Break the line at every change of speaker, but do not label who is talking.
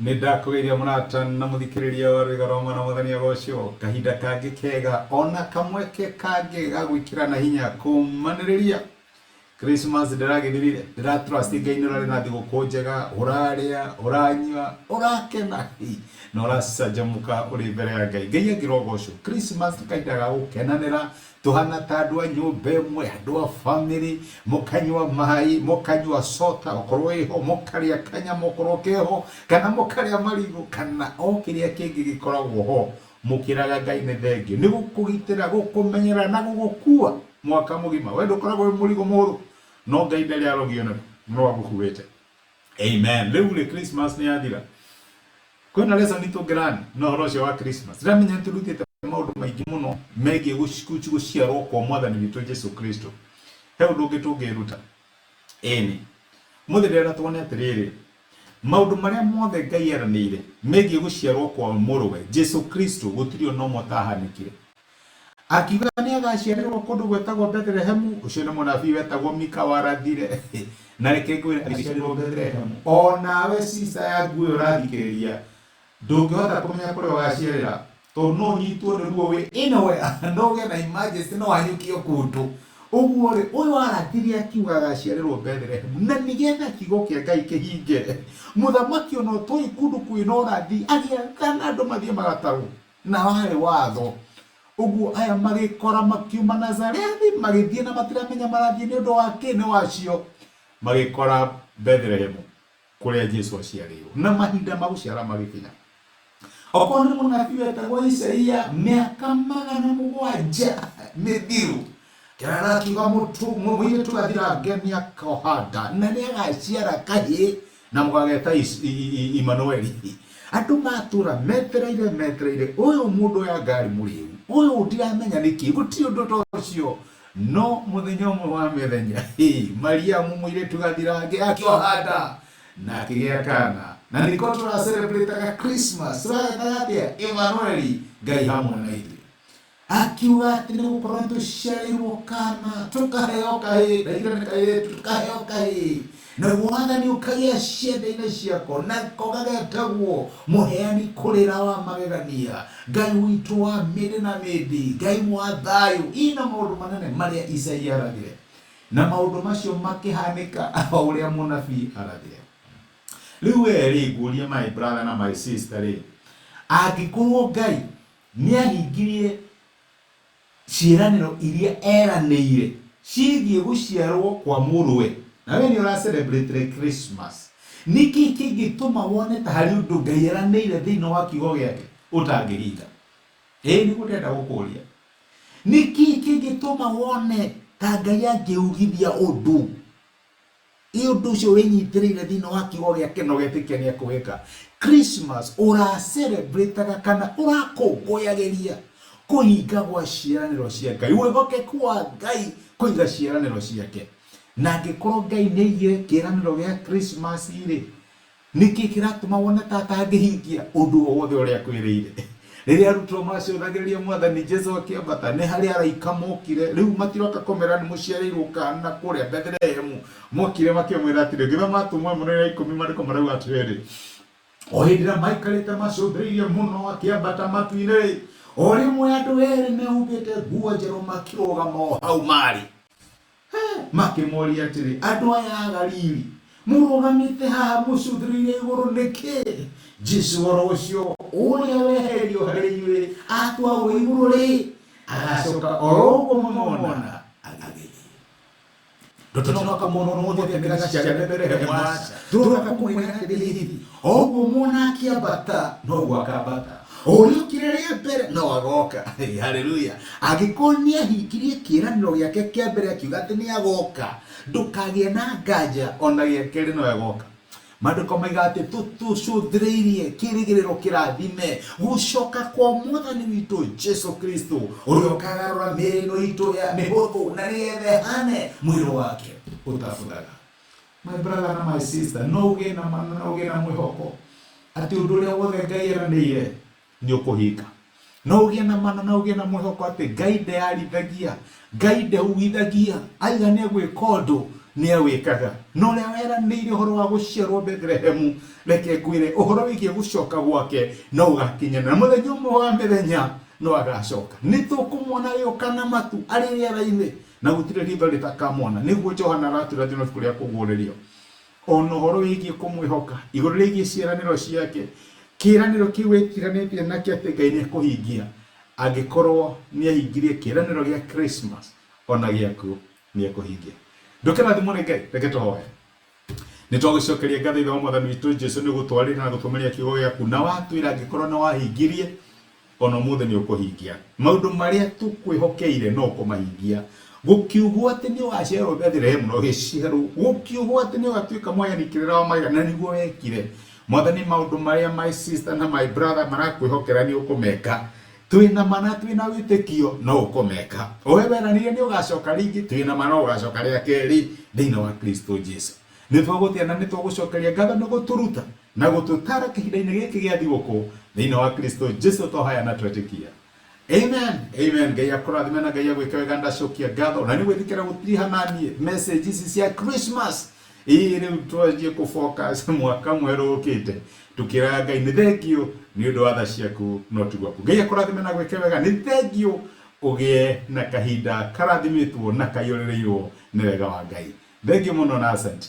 Nĩ ndakũgeithia mũrata na mũthikĩrĩria wa Rwĩga rwa Mwana Mwathani agocwo. Kahinda kangĩ kega ona kamweke kangĩ ga gwĩkĩrana hinya kũmanĩrĩria. Christmas ndĩragĩthirire, ndĩra trust Ngai nĩ ũrarĩ na thigũkũ njega, ũrarĩa, ũranyua, ũrakena na ũracanjamũka ũrĩ mbere ya Ngai. Ngai angĩrogocwo. Christmas nĩ kahinda ga gũkenanĩra Tũhana ta andũ a nyũmba ĩmwe, andũ a bamĩrĩ, mũkanyua maĩ, mũkanyua soda okorwo ĩho, mũkarĩa kanyama okorwo keho, kana mũkarĩa marigũ, kana o kĩrĩa kĩngĩ gĩkoragwo ho, mũkĩraga Ngai nĩ thengiũ nĩ gũkũgitĩra, gũkũmenyerera na gũgũkua mwaka mũgima. We ndũkoragwo wĩ mũrigo mũhũthũ, no Ngai ndarĩ arogio nĩwe, no agũkuĩte. Amen. Rĩu rĩ Christmas nĩ yathira. Kwĩna lesson tũngĩrani na ũhoro ũcio wa Christmas. Ndĩramenya nĩ tũrutĩte maũndũ maingĩ mũno megiĩ gũciarwo kwa mwathani witũ Jesu Kristo. He ũndũ ũngĩ tũngĩruta. Ĩni. Mũthĩ ndĩrenda tuone atĩrĩrĩ, maũndũ marĩa mothe Ngai eranĩire megiĩ gũciarwo kwa mũrũwe Jesu Kristo gũtirĩ ona ũmwe ũtahanĩkire. Akiuga nĩ agaciarĩrwo kũndũ gwetagwo Bethlehemu. Ũcio nĩ mũnabii wetagwo Mika warathire. Na reke ngwĩre agĩciarĩrwo Bethlehemu. O nawe sister ya nguo ũrathikĩrĩria, ndũngĩhota kũmenya kũrĩa ũgaciarĩra tondũ no ũnyitwo nĩ ruo wĩ anywhere, no ũgĩe na emergency, no hanyũkio kũndũ. Ũguo rĩ, ũyũ arathire akiuga agaciarĩrwo Bethlehemu, na nĩgetha kiugo kĩa Ngai kĩhinge, mũthamaki ona ũtoĩ kũndũ kwĩna ũrathi agĩathana andũ mathiĩ magatarwo. Na warĩ watho. Ũguo aya magĩkora makiuma Nazarethi magĩthiĩ na matiramenya marathiĩ nĩ ũndũ wa kĩ, nĩ wacio. Magĩkora Bethlehemu kũrĩa Jesu aciarĩirwo. Na mahinda ma gũciara magĩkinya. Okorwo nĩ mũnabii wetagwo Isaia mĩaka 700 mĩthiru kĩrara akiuga mũirĩtu gathirange nĩakoha nda na nĩagaciara kahĩĩ na mũgageta Imanueli. Andũ matũra metereire metereire ũyũ mũndũ oya ngari mũrĩu ũyũ ndiramenya nĩkĩ gũtirĩ ũndũ ta ũcio no mũthenya ũmwe wa mĩthenya Mariamu mũirĩtu gathirange akĩoha nda na akĩgĩa kana na nĩko tũra celebrate Christmas tũragetaga atĩa Imanueli Ngai hamwe na ithuĩ. Akiuga atĩ nĩ gũkorwo nĩ tũciarĩirwo kana, tũkaheo kahĩĩ, ndaigire nĩ kairĩtu, tũkaheo kahĩĩ, naguo wathani ũkagĩa ciande-inĩ ciako, nako gagetagwo Mũheani Kũrĩra wa Magegania, Ngai witũ wa mĩndĩ na mĩndĩ, Ngai wa thayũ. Ĩ na maũndũ manene marĩa Isaia arathire, na maũndũ macio makĩhanĩka o ũrĩa mũnabii arathire. Rĩu we rĩ, ngũrie my brother na my sister rĩ, angĩkorwo Ngai Nĩahingirie ciĩranĩro iria eranĩire ciĩgiĩ gũciarũo kwa Mũrũwe. Na wee nĩ ũra celebrate Christmas. Nĩ kĩĩ kĩngĩtũma wone ta harĩ ũndũ Ngai eranĩire thĩinĩ wa Kiugo gĩake ũtangĩhinga? Ĩĩ nĩguo ndĩrenda gũkũria. Nĩ kĩĩ kĩngĩtũma wone ta Ngai angĩugithia ũndũ? Ĩ ũndũ ũcio wĩnyitĩrĩire thĩinĩ wa kiugo gĩake na ũgetĩkia nĩ ekũwĩka. Christmas ũracelebrataga kana ũrakũngũyagĩria kũhinga gwa ciĩranĩro cia Ngai, wĩhokeku wa Ngai kũiga ciĩranĩro ciake. Na angĩkorwo Ngai nĩ aigire kĩĩranĩro gĩa Christmas rĩ, Nĩkĩ kĩratũma wone ta atangĩhingia ũndũ o wothe ũrĩa akwĩrĩire? Rĩrĩa arutwo macũthagĩrĩria Mwathani Jesu akĩambata, nĩ harĩ araika mokire. Rĩu matiroka kũmera nĩ mũciarĩirwo kana kũrĩa Bethlehemu. Mokire makĩmwĩra atĩrĩ, ũngĩthoma Atũmwo 1:10 maandĩko marauga atĩrĩrĩ, o hĩndĩ ĩrĩa maikarĩte macũthĩrĩirie mũno akĩambata matu-inĩ-rĩ, o rĩmwe andũ erĩ mehumbĩte nguo njerũ makĩrũgama o hau maarĩ. Makĩmoria atĩrĩ, Andũ aya a Galili, mũrũgamĩte haha mũcũthĩrĩirie igũrũ nĩkĩ? Jesu oro ũcio ũrĩa wehererio harĩ inyuĩ atwarwo igũrũ-rĩ, agacoka oro ũguo mũmwona agĩthiĩ. Tũtinoka mũno ũmũthĩ atĩ nĩgaciarĩre Bethlehemu, aca. Tũroka kũmwĩra atĩrĩrĩ, o ũguo muona akĩambata, noguo akambata. O ũrĩa okire rĩa mbere, no agoka. Haleluya! Angĩkorwo nĩ ahingirie kĩĩranĩro gĩake kĩa mbere akiuga atĩ nĩ agoka, ndũkagĩe na nganja ona gĩa kerĩ no agoka. Maandĩko maiga atĩ tũcũthĩrĩirie kĩĩrĩgĩrĩro kĩrathime gũcoka kwa Mwathani witũ Jesu Kristo, ũrĩa ũkagarũra mĩĩrĩ ĩno itũ ya mĩhũthũ na nĩgetha ĩhane mwĩrĩ wake ũtabuthaga. My brother na my sister, no ũgĩe na ma na ũgĩe na mwĩhoko atĩ ũndũ ũrĩa wothe Ngai eranĩire nĩ ũkũhinga. No ũgĩe na mana na ũgĩe na mwĩhoko atĩ Ngai ndeyarithagia, Ngai ndeugithagia, aiga nĩ egwĩka ũndũ nĩ awĩkaga. Na ũrĩa weranĩire ũhoro wa gũciarwo Bethlehemu, reke ngwĩre ũhoro wĩgiĩ gũcoka gwake no ũgakinyanĩra. Na mũthenya ũmwe wa mĩthenya no agacoka. Nĩ tũkũmuona agĩũka na matu arĩ rĩera-inĩ, na gũtirĩ riitho rĩtakamwona. Nĩguo Johana aratwĩra thĩinĩ wa ibuku rĩa Kũguũrĩrio. Ona ũhoro wĩgiĩ kũmwĩhoka, igũrũ rĩgiĩ ciĩranĩro ciake, kĩĩranĩro kĩu wĩtiganĩtie nakĩo atĩ Ngai nĩ ekũhingia, angĩkorwo nĩ ahingirie kĩĩranĩro gĩa Christmas, ona gĩaku nĩ ekũhingia. Ndũkĩrathimwo nĩ Ngai, reke tũhoe. Nĩ twagũcokeria ngatho Ithe wa Mwathani witũ Jesu nĩ gũtwarĩra na gũtũmĩria kiugo gĩaku, na watwĩra angĩkorwo nĩ wahingirie, ona ũmũthĩ nĩ ũkũhingia. Maũndũ marĩa tũkwĩhokeire no ũkũmahingia. Gũkiugwo atĩ nĩ ũgaciarwo Bethilehemu na ũgĩciarwo. Gũkiugwo atĩ nĩ ũgatuĩka mũheani kĩrĩra wa magega na nĩguo wekire. Mwathani, maũndũ marĩa my sister na my brother marakwĩhokera nĩ ũkũmeka. Twĩna ma na twĩna wĩtĩkio no ũkũmeka. O we weranĩire nĩ ũgacoka rĩngĩ, twĩna ma no ũgacoka rĩa kerĩ thĩinĩ wa Kristo Jesu. Nĩ twagũtĩa na nĩ twagũcokeria ngatho nĩ gũtũruta na gũtũtara kĩhinda-inĩ gĩkĩ gĩa thigũkũ thĩinĩ wa Kristo Jesu twahoya na twetĩkia. Amen. Amen. Ngai akũrathime na Ngai agwĩke wega. Ndacokia ngatho na nĩ gwĩtĩkĩra gũtiriha na niĩ message ici cia Christmas. Ĩĩ rĩu twanjie kũ focus mwaka mwerũ ũkĩte tukĩraga Ngai nĩ thengio nĩ ũndũ wa tha ciaku no tiguaku. Ngai akũrathime na gwĩke wega. Nĩ thengio ũgĩe na kahinda karathimĩtwo na kaiyũrĩrĩirwo nĩ wega wa Ngai. Thengio mũno na asante.